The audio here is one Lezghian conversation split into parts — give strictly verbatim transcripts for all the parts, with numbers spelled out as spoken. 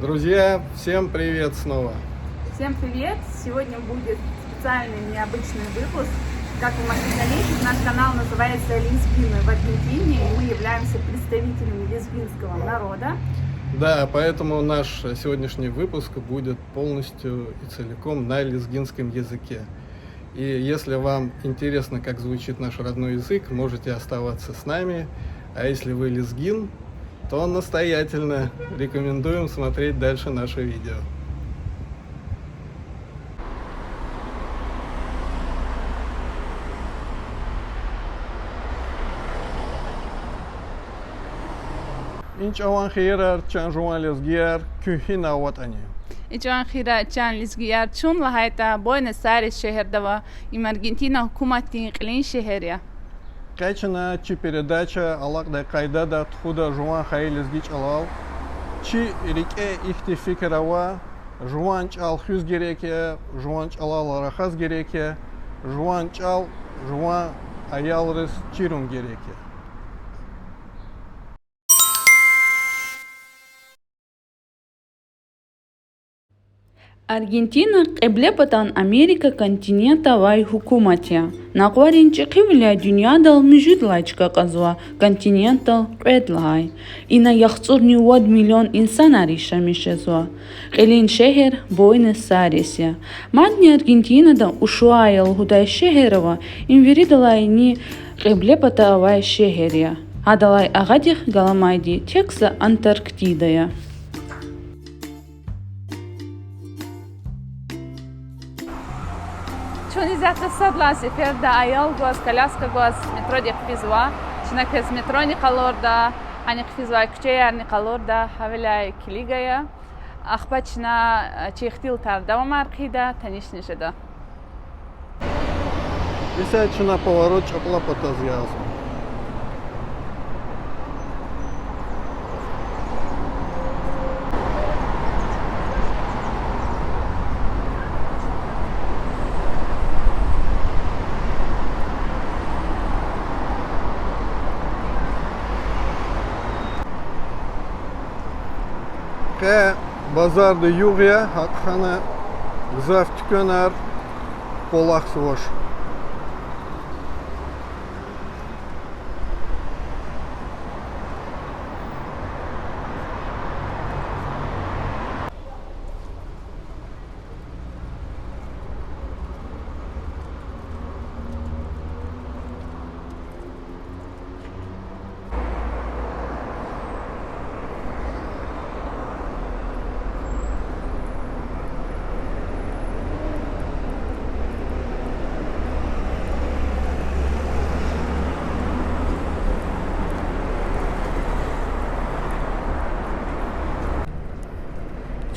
Друзья, всем привет снова! Всем привет! Сегодня будет специальный необычный выпуск. Как вы могли заметить, наш канал называется «Лезгины в Аргентине», и мы являемся представителями лезгинского народа. Да, поэтому наш сегодняшний выпуск будет полностью и целиком на лезгинском языке. И если вам интересно, как звучит наш родной язык, можете оставаться с нами. А если вы лезгин, то настоятельно рекомендуем смотреть дальше наше видео. И чӀаван хийирар, чан жуван лезгияр, куьн гьина аватӀани? И чӀаван хийирар, чан лезгияр, чун лагьайтӀа Буэнос-Айрес шегьерда ава, им Аргентина гьукуматдин кьилин шегьер я. Къе чна чи передача алакьдай къайдада тухуда жуван хайи лезги чӀалал. Чи рикӀе ихьтин фикир ава: жуван чӀал хуьз герек я, жуван чӀалал рахаз герек я, жуван чӀал жуван аялриз чирун герек я. Аргентина Кьиблепатан Америка континентда авай гьукумат я. Накъварин чӀехивиляй дуьньядал муьжуьд лагьай чка кьазва, континентдал кьвед лагьай. Ина яхцӀурни вад миллион инсанар яшамиш жезва. Кьилин шегьер Буэнос-Айрес я. Мадни Аргентинада Ушуайя лугьудай шегьер ава, им виридалайни кьиблепата авай шегьер я. Гьадалай агъадихъ галамайди тек са Антарктида я. Чун исятда сад лагьай сеферда аял гваз, коляска гваз метродихъ физва. Чна квез метрони къалурда, гьанихъ физвай куьчеярни къалурда, гьавиляй килиг ая. Ахпа чна, э, чи ихтилатар давамар хъийида, танишни жеда. Исятда чна поворот чӀапла патаз язва. Къе базарди югъ я, гьакӀ хьана гзаф туьквенар кӀвалахзавач.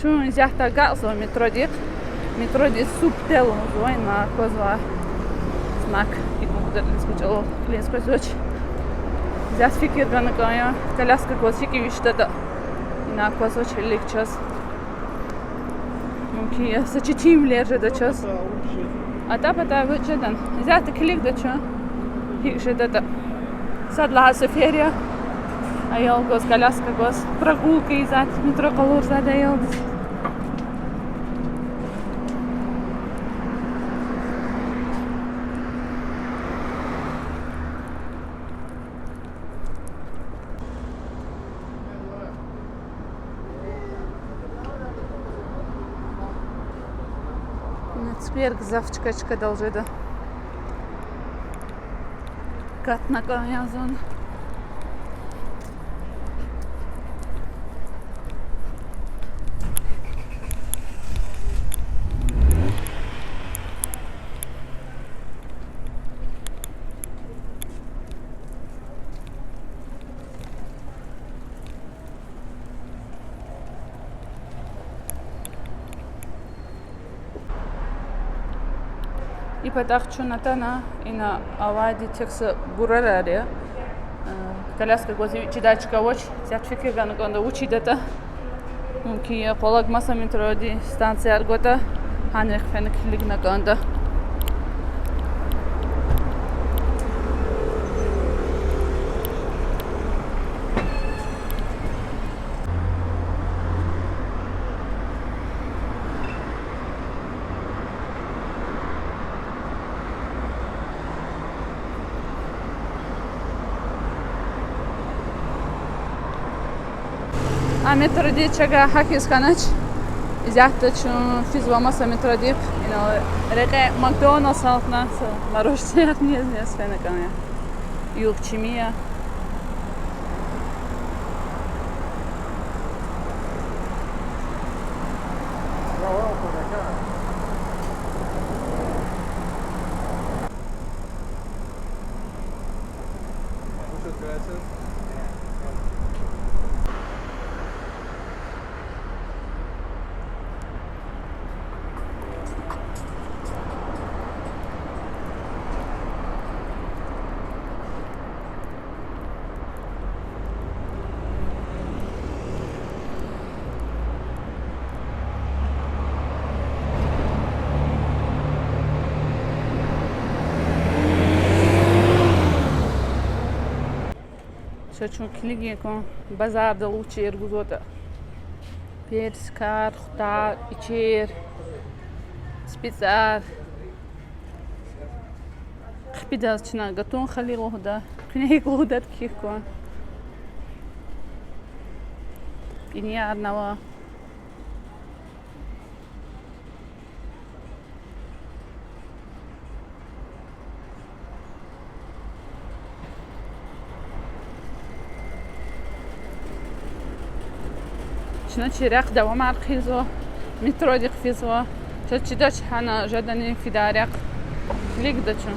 Чун исятда агакьзава метродихъ. Метродиз Субтел лугьузва, ина аквазва знак, икӀ лугьуда лезги чӀалал, кьилиз къвезвач. Исятда фикир гана кӀан я, коляска гваз гьикӀ виш жедатӀа. Ина аквазвач гьелелиг чаз. Мумкин я, са четинвилер жеда чаз. АтӀа пата вуч жедан. Исятда килигда чун гьикӀ жедатӀа. Сад лагьай сефер я. Аял гваз, коляска гваз прогулка ийизвайди, метро къалурзавайди аялдиз. Ина цуьквер гзаф чка-чкадал жеда. Катна кӀан я зун. И патахъ чун атана, ина авайди тек са бурарар я. Э, коляска гваз чидай чка авач, исятда фикир гана кӀанда вуч ийидатӀа. Мумкин я, къвалав маса метродин станцияр гватӀа, гьанрихъ фена килигна кӀанда. А метродиз чага гьахьиз хьанач. Исятда чун физва маса метродихъ. Инал рекье Макдоналдс алтна, са мороженое яз, яз фена кӀанда. Югъ чими я. Ша чун килигин кван, базардал вуч чир гузватӀа. Персикар, хутар, ичер, ципицӀар. Хъипидаз чна гатун хали лугьуда, куьнек лугьуда кхьихь кван. ПӀинияр ава. Чна чи рехъ давамар хъийизва, метродихъ физва. Чаз чидач гьана жедани фидай рехъ. Килигда чун.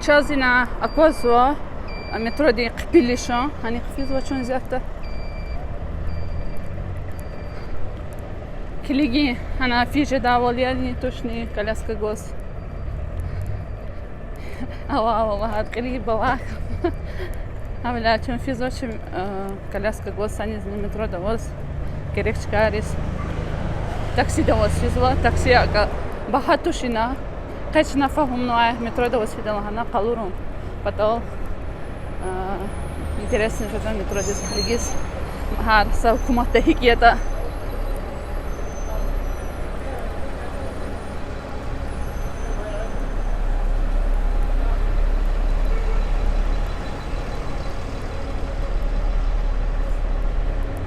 Чаз ина аквазва, а, метродин хъипилишан, гьанихъ физва чун исятда. Килигин, гьана физ жедайвал яни тушни коляска гваз. Ава, ава, ава, гьар кьилив балай. Гьавиляй чун физва чи, э, коляска гваз санизни метрода аваз. Герек чкайриз. Таксида аваз физва, такси акӀ багьа туш ина. Къе чна фагьумнавай метрода аваз фида лагьана къалурун патал. А, интересный жеда метродиз килигиз. Гьар са гьукуматда гьикӀ ятӀа.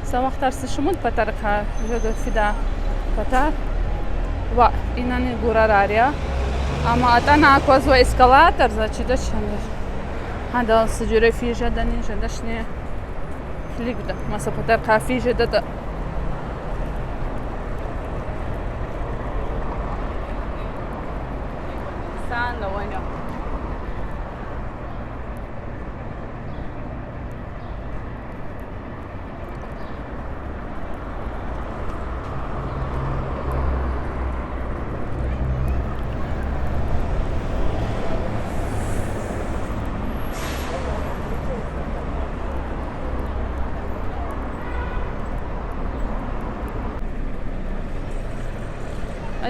Са вахтар са шумуд патарихъай жеда фида патар. Ва инани гурарар я. Амма атӀана аквазва эскалатор, за чидач гьана. Гьадал са жуьре физ жедани, жедачни. Килигда, маса патарихъай физ жедатӀа. Сандавайна.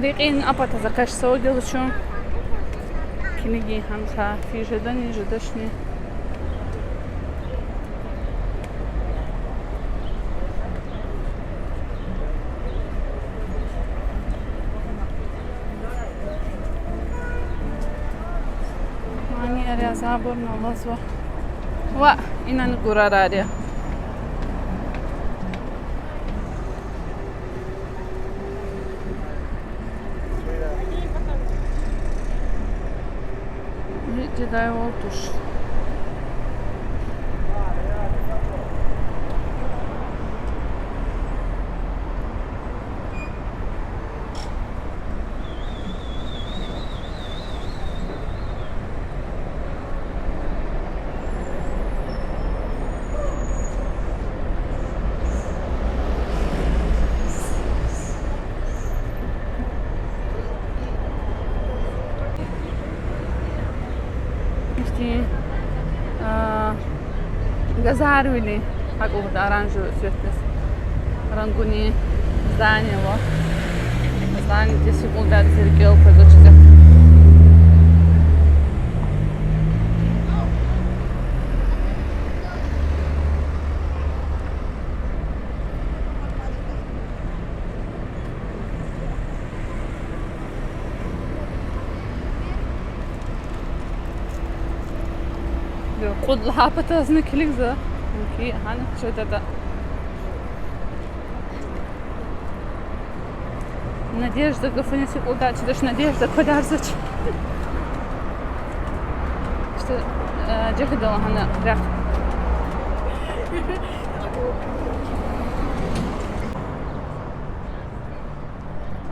Рекьин а пата за къеч савугила чун. Килигин гьанха физ жедани, жедачни. Манияр яз абурни алазва. Ва инани гурарар я. Жедайвал туш. Ихьтин, а, газарвили, гьакӀ лугьуда, оранжевый цветдиз. Рангунин здание ава. Зданиедиз юкьвалдайди рикӀел къвезвачиз. Кьуд лагьай патазни килигзава. Мумкин, гьана чудада. Надежда гафуниз икьулда чидач, Надежда квадарзач. Иште, э, жагьидал гьана рехъ.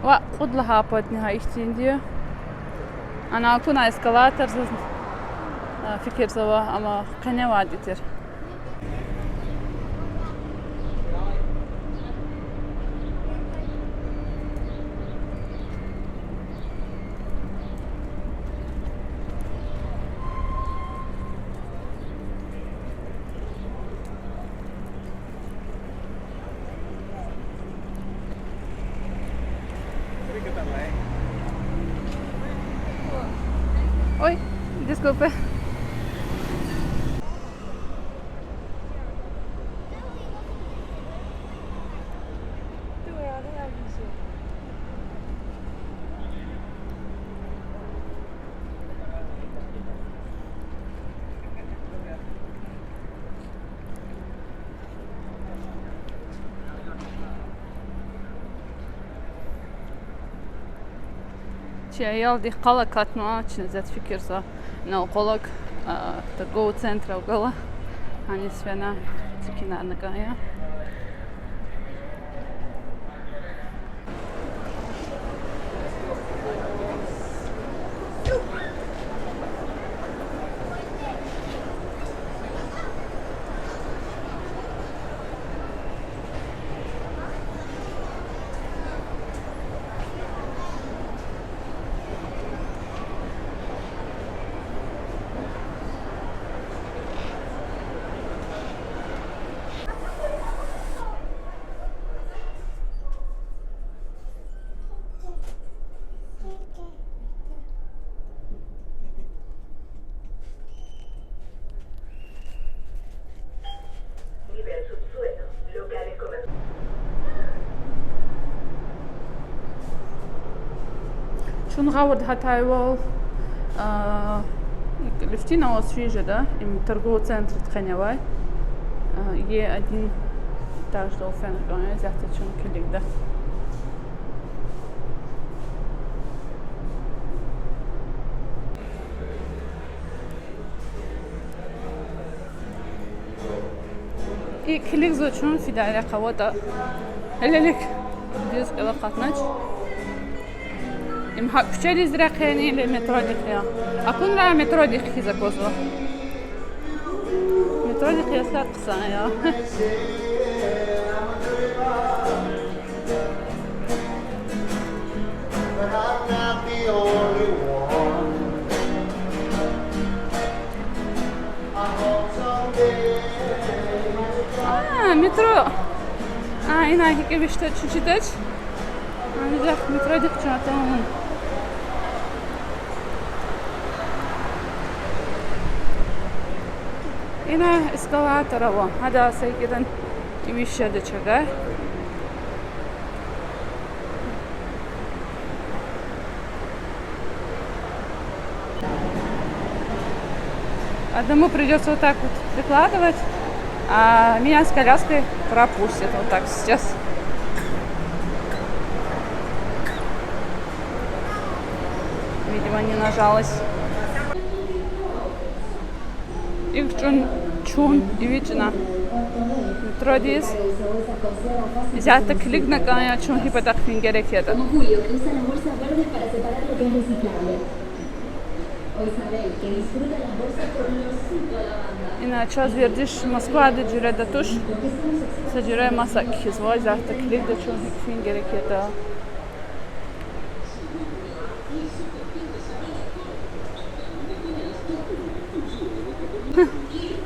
Ва кьуд лагьай патни гьа ихьтинди я. Ана акуна эскалатор заз, э, фикирзава, амма къеневайди тир. Ой, дискупе. Чи аялди къал акатнава, чна заз фикирзава, инал къвалав, а, торговый централ гала, гьаниз фена цикинарна кӀан я. Чун гъавурда гьатайвал, а, лифтин аваз физ жеда, им торговый центрдин къене авай. А, е один этаждал фена кӀан я, исятда чун килигда. И килигзава чун фидай рехъ аватӀа. Гьелелик дуьз кӀел акъатнач. Им гьакӀ куьчедиз рехъ яни, или метродихъ я? Акунра метродихъ хьиз аквазва. Метродихъ я, сад хъсан я. А, метро. А, ина гьикӀ вишта чучидач. Анжах метродихъ чун атанвун. Ина эскалатор ава. Гьада са икӀ ятӀани виш жеда чага. Одному придётся вот так вот выкладывать, а меня с коляской пропустят вот так сейчас. Видимо, не нажалась. ИкӀ чун, чун эвичӀна метродиз. Исятда килигна кӀан я чун гьи патахъ фин герек ятӀа. Ина чаз вердиш Москвада жуьреда туш. Са жуьре маса кхьизва, исятда килигда чун гьикӀ фин герек ятӀа.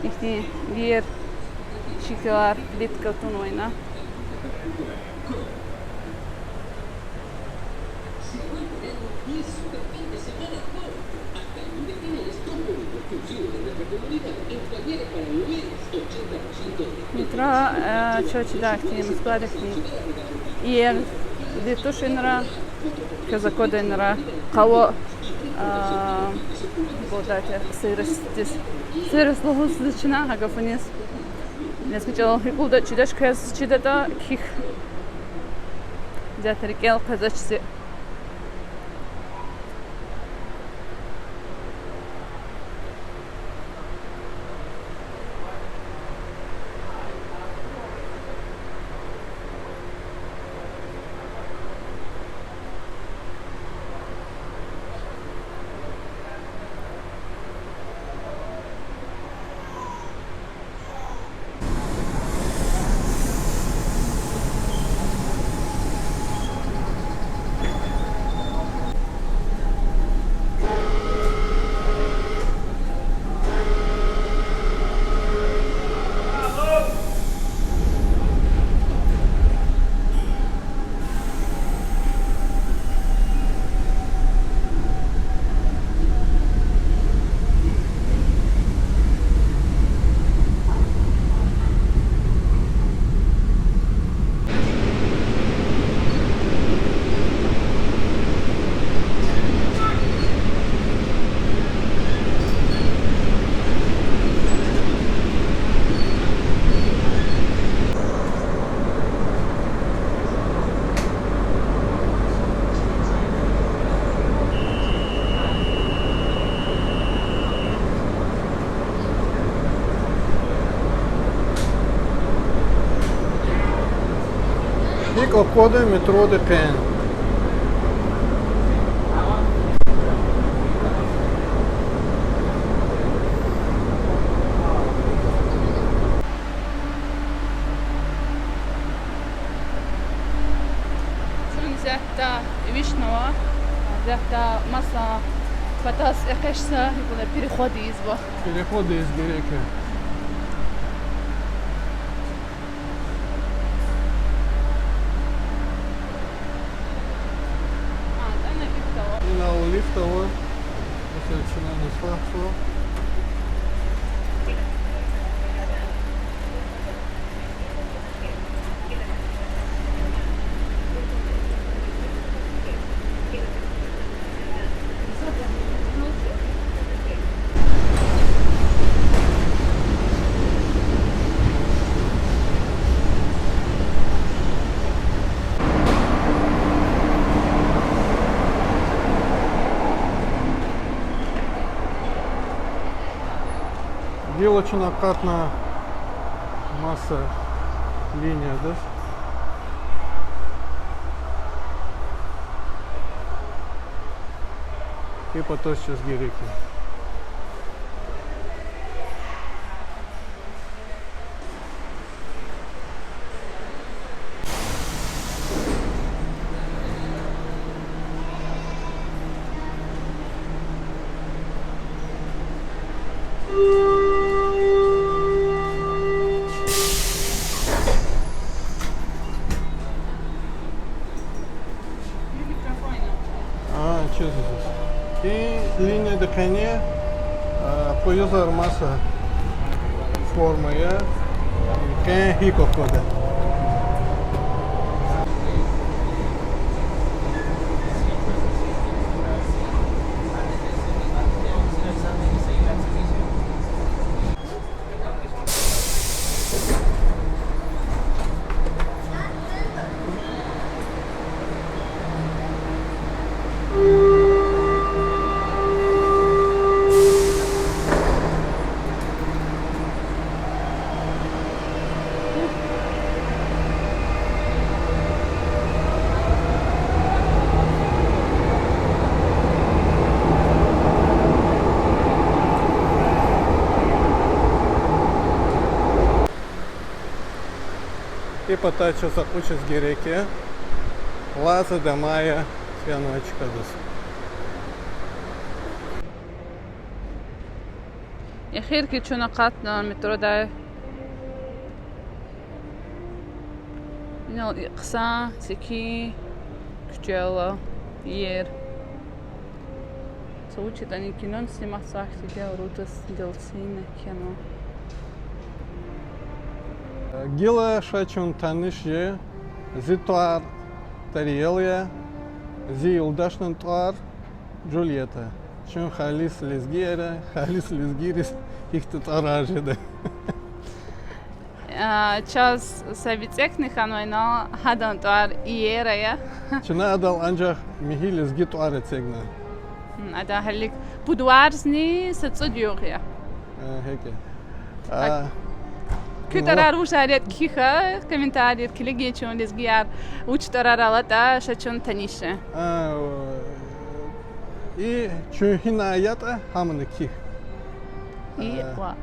Ихьтин виер, шикилар, плитка тунвайна. Метро, э, чаз чидай хьтин, Москвадай хьтин. Иерди туш инра, квез аквада инра, къаву А, бо дайте, сыростдиз. Сырость лугьуз чна гьа гафуниз. Нез кичӀела гьикӀ лугьуда, чидач квез, чидатӀа кхьихь. Зятар рикӀел къвезвач зи. ГьикӀ аквада метродин къен? Чун зятда вишнава, зятда маса патаз экъечӀзава, ибур переход ийизва. Переход ийиз герек я. А, ана лифт ава. Инал лифт ава. Месела, чна нусахзава. Гила чун акъатна маса линиядиз. И патаз чаз герек я. А, чиз. И линияда къени, а, поездар маса форма я. Къен гьикӀ аквада. И патай чаз акъудиз герек я Плаза де Майо фенвай чкадиз. Эхирни чун акъатна метродай. Инал хъсан, секин куьче ала, иер. Са вуч ятӀани кино сниматьзавай хьтинди я, рутӀас делцина кхьенва. Гила ша чун таниш я, зи тӀвар Тариел я, зи юлдашдин тӀвар Джульетта. Чун халис лезгияр я, халис лезгийриз гьихьтин тӀварар жеда. А, чаз са бицӀекни хьанвайнал, гьадан тӀвар Иера я. Чна адал анжах михьи лезги тӀвар эцигна. М, ада гьелелиг пуд варзни са цӀуд югъ я. А, гьакӀ я. А, а, куь тӀварар вужар ятӀа кхьихь, комментарийра килигин, чун лезгияр вуч тӀварар алатӀа, ша чун таниш жен. А, о, и чун гьина ятӀа, гьамни кхьихь. И, а, ва.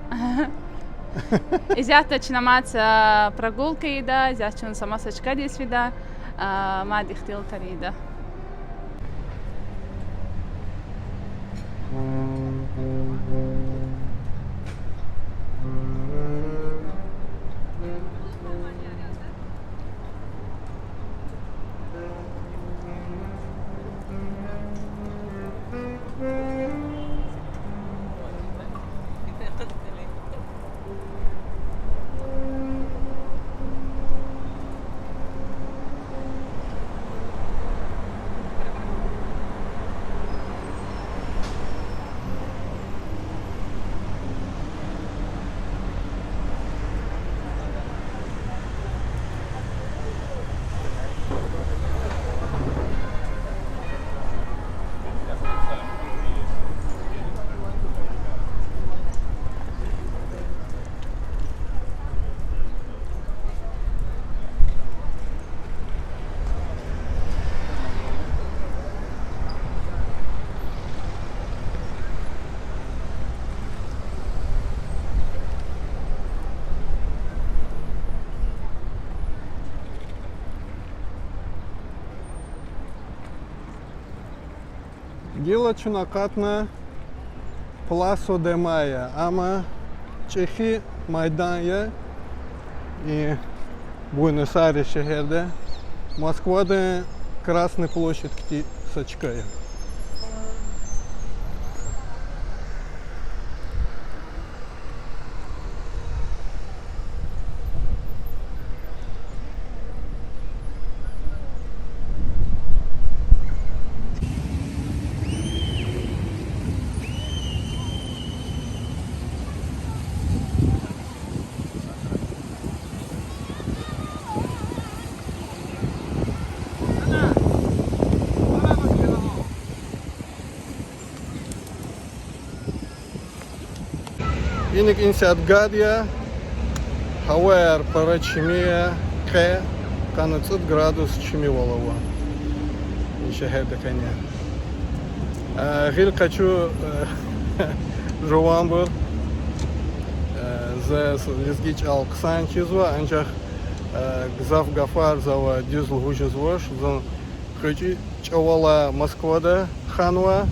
Исятда чна мад, а, прогулка ийида, исятда чун са маса чкадиз фида, а, мад ихтилатар ийида. Гила чун акъатна Пласу де Майо, амма чӀехи майдан я и Буэнос-Айрес шегьерда. Москвада Красный площадь хьтин са чка я. Иник инсят гад я, гьаваяр пара чими я, къе къанни цӀуд градус чимивал ава и шегьерда къене. Э, гъил къачу, э, жуванбур, э, за с-, лезги чӀал хъсан чизва, анжах, э, гзаф гафар завай дуьз лугьуз жезвач, зун гъвечӀи чӀавалай Москвада ханва,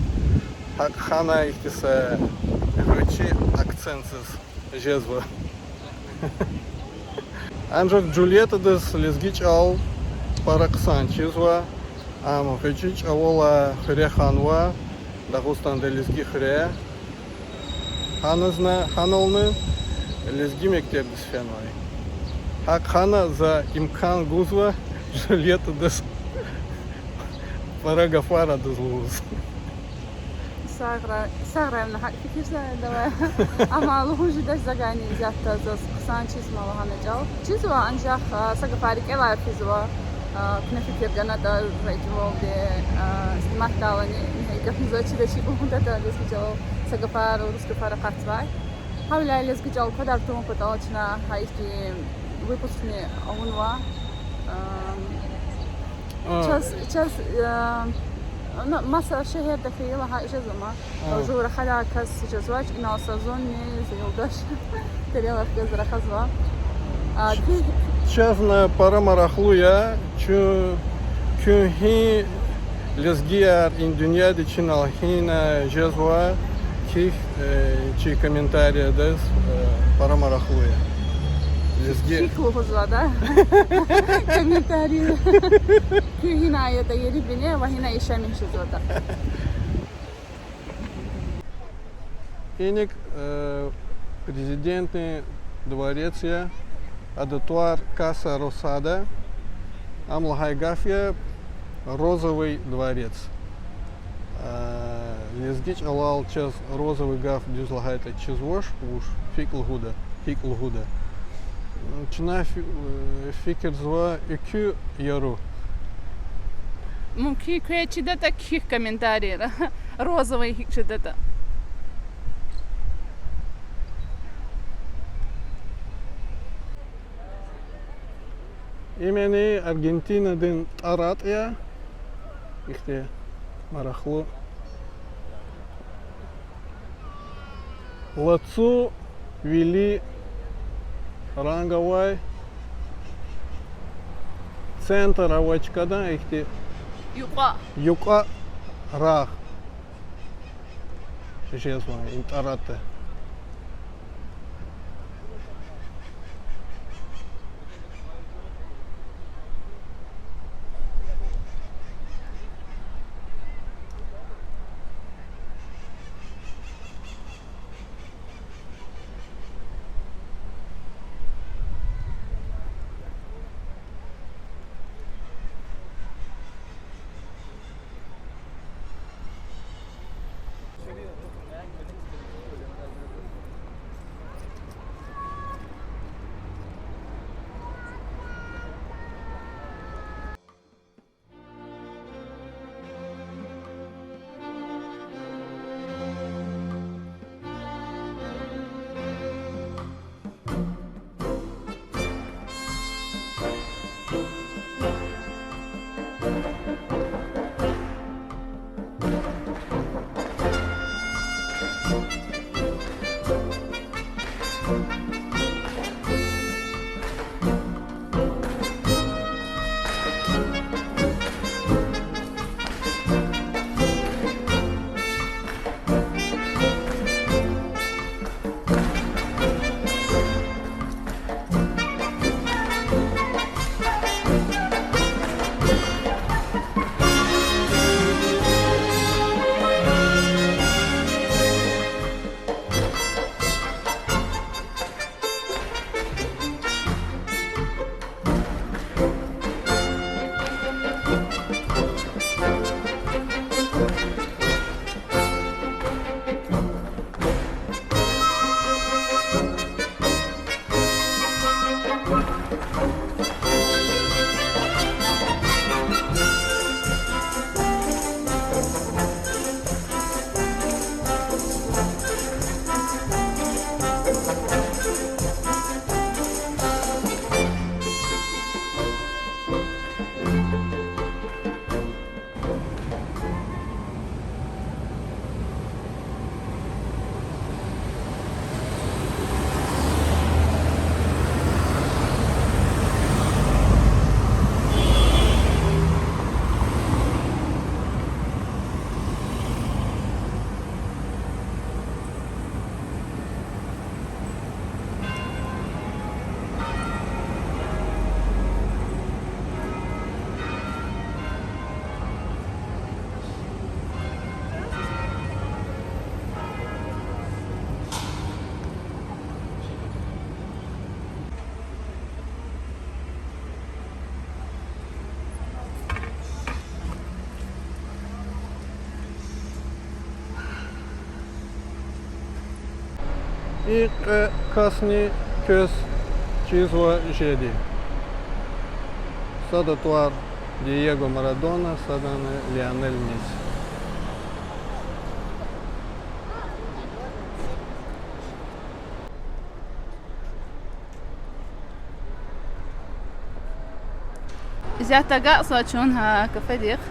гьакӀ хана ихьтин са гъвечӀи акцентдиз жезва. Анжах Джульеттадиз лезги чӀал пара хъсан чизва, ам гъвечӀи чӀавалай хуьре ханва, Дагъустанда лезги хуьре. Гьаниз гьанални лезги мектебдиз фенвай. ГьакӀ хана за имкан гузва Джульеттадиз пара гафар адаз лугьуз. Сагърай, сагърай, ман гьакӀ фикирзава, давай. Амма лугьун жедач, за гайни исятда заз хъсан чизма лагьана чӀал. Чизва, анжах, а, са гафар рикӀелай физва, а, куьне фикир ганатӀа, за и чӀавалди, а, сниматдалани, гафни за чида чи лугьудатӀа лезги чӀалал, са гафар, урус гафар акъатзавай. Гьавиляй лезги чӀал квадар тавун патал чна гьа ихьтин выпускни авунва. Ам, А. Чаз, чаз, э, ну, маса шегьерда хьайила гьакӀ жезва ман. А. Жув рахадай кас жезвач, инал са зунни зи юлдаш перелавка яз рахазва. А, чи- Чазни пара марахлу я, чун куьн гьи лезгияр и дуьньяда чинал гьина жезва, кхьихь, э, чи комментарийдиз, э, пара марахлу я. Лезги- Кхьихь лугьузва, да? Комментарий. Куьн гьина ятӀа, ери бине ва гьина яшамиш жезватӀа. Иник, э, президентный дворец я, адан тӀвар Каса Росада, ам лагьай гаф я розовый дворец. А, лезги чӀалал чаз розовый гаф дуьз лагьайтӀа чизвач, вуж, гьикӀ лугьуда, гьикӀ лугьуда. Чна фи-, э, фикирзава экуь яру. Мумкин, квез чидатӀа кхьихь комментарийра. Розовый гьикӀ жедатӀа. Имени Аргентинадин тӀаратӀ я. Ихьтин марахлу. Лацу, вили ранг авай. Центр авай чкадан ихьтин юкьва, юкьва рагъ жезва и тӀаратӀда. И кьве касни квез чизва жеди. Сада тӀвар Диего Марадона, садани Лионель Месси. Исятда агакьзава чун гьа кафедихъ.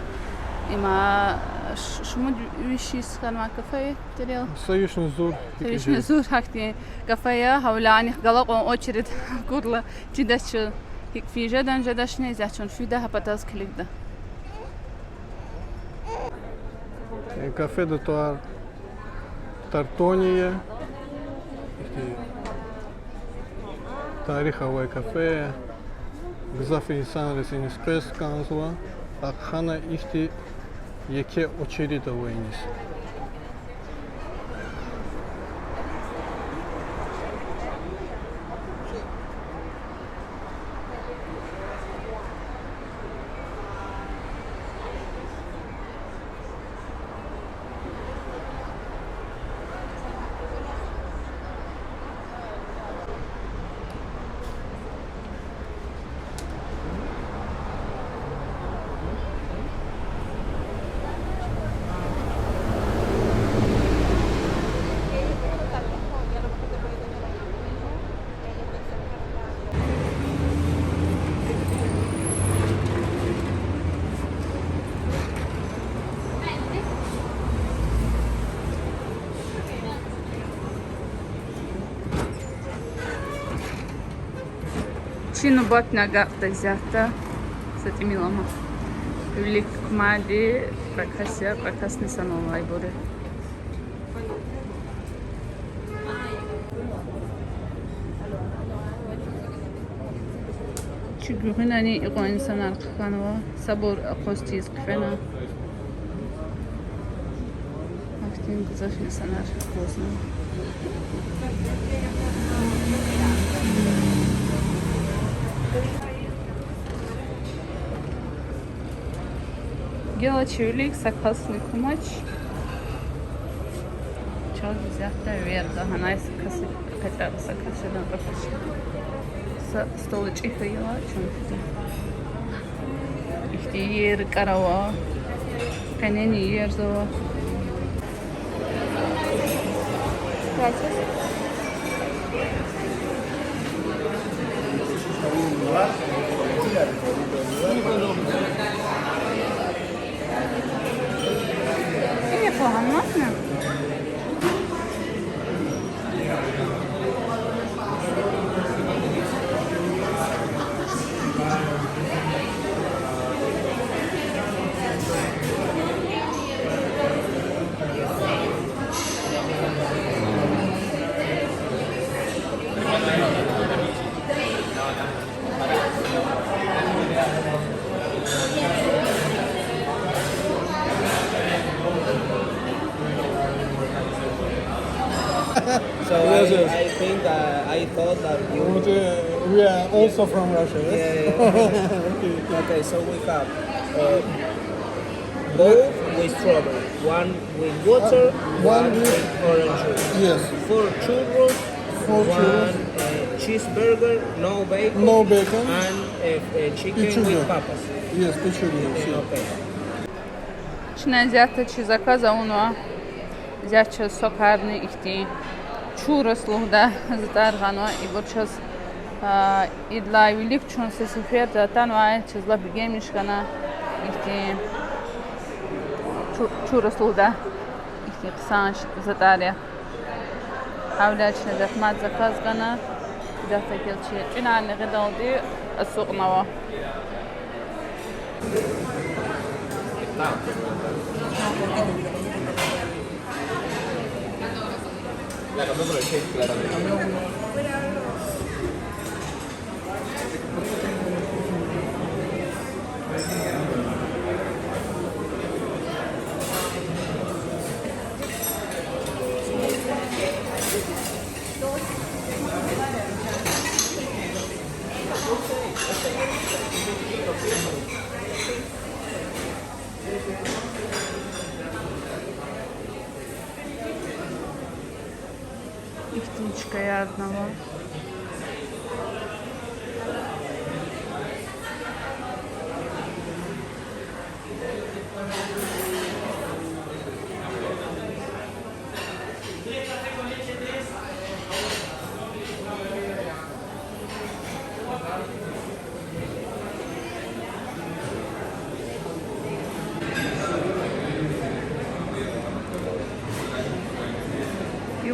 Има ш-, шумуд виш йис хьанвай кафе я, Терел? Са вишни зур. Са вишни зур гьахьтин кафе я, гьавиляй анихъ галай кьван очередь акурла чидач чун. ГьикӀ физ жедан жедачни, исятда чун фида, гьа патаз килигда. Э, кафеда тӀвар Тортони я. Ихьтин тарих авай кафе я. Гзаф инсанриз иниз къвез кӀанзава. Ахпа хьана ихьтин еке очередь ава иниз. Нубатни агакьда исятда. Са тӀимил ама. Вилик кумади, кьве кас я, кьве касни санал алайбур я. Чи гуьгъуьнани икьван инсанар хъхьанва, сабур акъваз тийиз хъфена. Ахьтин гзаф инсанар акъвазнава. Гила чи вилик са касни кумач. Чаз исятда верда, гьанай са кас, кьетӀа са кас жедан кьве кас. Са стол чӀехи хьайила чун фида. Ихьтин иер рикӀер ава, къенени иерзава. Или поганосно. So I, I think, uh, I thought that you... But, uh, we are also from Russia, yes? Yeah, yeah. Okay. Okay, so we have, uh, both with strawberry, one with water, uh, one with orange juice. Yes. Four churros, four churros, one, uh, cheeseburger, no bacon, no bacon, and, uh, uh, chicken with papas. Yes, pichurria, yes. Okay. Чна исятда чи заказ авунва. Исятда чаз сокарни ихьтин чуррос лугьудай затӀар гъанва. Ибур чаз, а, идалай вилик чун са сеферда атанвай, чаз лап бегенмиш хьана ихьтин чу-, чуррос лугьудай ихьтин хъсан затӀар я. Гьавиляй чна зегьмет заказ гана. Исятда гила чи тӀуьнарни гъидалди ацукьнава. Ихьтин чкаярни ава.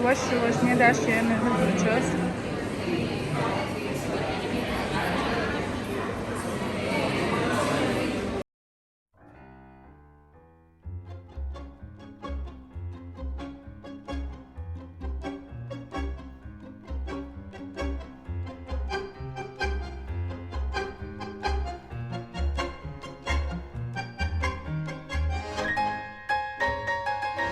Юваш-юваш недай шейэрни гьуьлуьз чаз.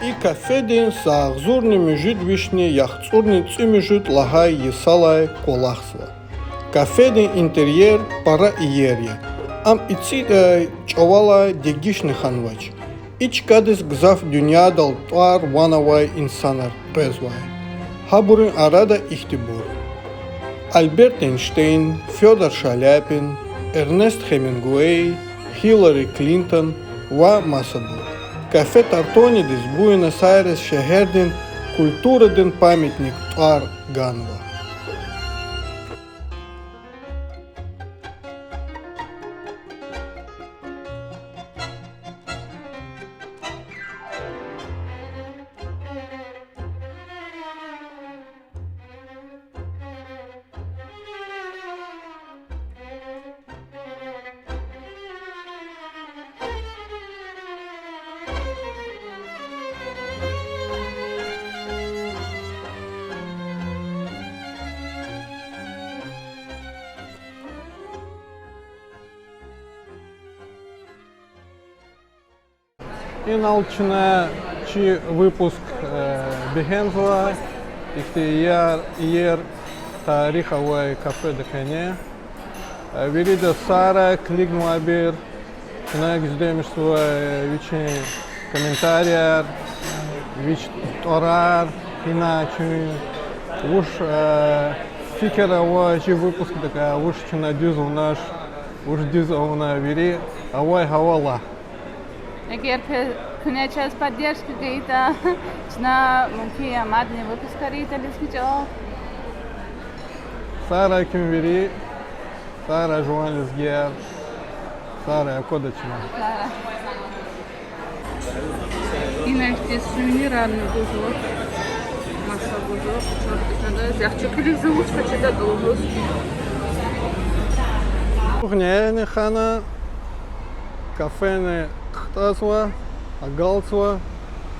И кафедин са агъзурни муьжуьд вишни яхцӀурни цӀемуьжуьд лагьай йисалай кӀвалахзава. Кафедин интерьер пара иер я. Ам ицӀи, э, чӀавалай дегишни хьанвач. И чкадиз гзаф дуьньядал тӀвар-ван авай инсанар къвезвай. Гьабурун арада ихьтинбур: Альберт Эйнштейн, Фёдор Шаляпин, Эрнест Хемингуэй, Хиллари Клинтон ва масабур. Кафе Тортонидиз Буэнос-Айрес шегьердин культурадин памятник тӀвар ганва. Инал чна чи выпуск бегьемзава, ихьтин иер тарих авай кафеда къене. Виридаз сагърай килигнавайбур, чна гуьзлемишзава вичин комментарияр, вич тӀварар, ина чун, вуч фикир ава чи выпускдикай, вуч чна дуьз авунач, вуч дуьз авуна, вири авай гьаваладай. Эгер куьне чаз поддержка гайитӀа, чна мумкин я мадни выпускар ийида лезги чӀалал. Сагърай куьн вири, сагърай жуван лезгияр, сагърай аквада чна. Ина ихьтин сувенирарни гузва, маса гузва, чна кӀелзава, яхцӀур килигзава, вуч къачуда лугьуз. Гъилерни хана, кафени хтӀазва, агалзава,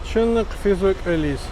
чунни хъфизва кӀвализ.